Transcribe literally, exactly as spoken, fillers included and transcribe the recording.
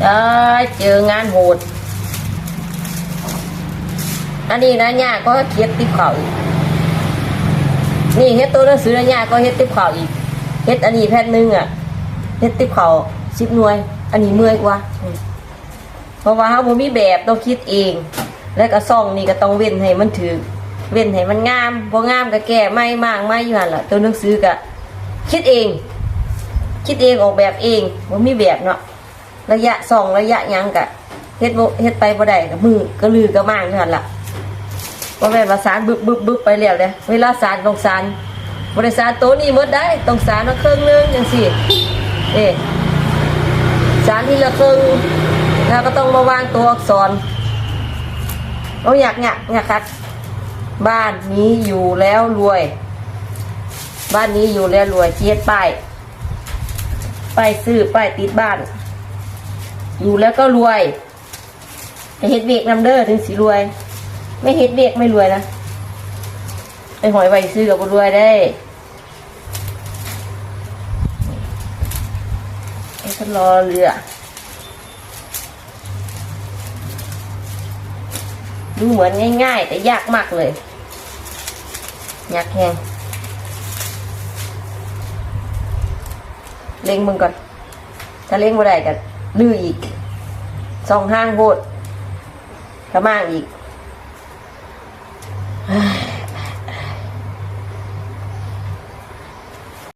เอ้ย เจองานโหด อันนี้นะ ย่าก็เฮ็ดติบข้าวอีก นี่เฮ็ดตัวหนังสือนะ ย่าก็เฮ็ดติบข้าวอีก เฮ็ดอันนี้แผ่นหนึ่งอะ เฮ็ดติบข้าวสิบหน่วย อันนี้เมื่อยกว่า อืม เพราะว่าเฮาบ่มีแบบ ต้องคิดเอง และก็ซ่องนี่ก็ต้องเว้นให้มันถืก เว้นให้มันงาม บ่งามก็แก้ใหม่ ม้างใหม่อยู่หั่นล่ะ ตัวหนังสือก็คิดเอง คิดเอง ออกแบบเอง บ่มีแบบเนาะ ระยะซ่องระยะหยังก็เฮ็ดบ่ เฮ็ดไปบ่ได้ ก็มือก็ลือก็ม้างอยู่หั่นล่ะ บ่แม่นว่าสานบึบบึบบึบไปแล้วเด้ เวลาสานต้องสาน บ่ได้สานตัวนี้หมดได้ ต้องสานมาครึ่งหนึ่งจังซี่ เด้ สานทีละครึ่ง แล้วก็ต้องมาวางตัวอักษร เอา ยาก ยาก ยากคัก บ้านนี้อยู่แล้วรวย บ้านนี้อยู่แล้วรวย สิเฮ็ดป้าย ป้ายซื้อ ป้ายติดบ้าน อยู่แล้วก็รวย ไปเฮ็ดเวียกนำเด้อ ถึงสิรวย ไม่เฮ็ดเวียกไม่รวยนะ ไปห้อยไว้ซื่อก็บ่รวยเด้ ไอ้ทดลอเรือ ดูเหมือนง่ายๆ แต่ยากมากเลย ยากแฮง เล็งมึงก่อน ถ้าเล็งบ่ได้ก็รื้ออีก ซ่องห่างโพด ก็ม้างอีก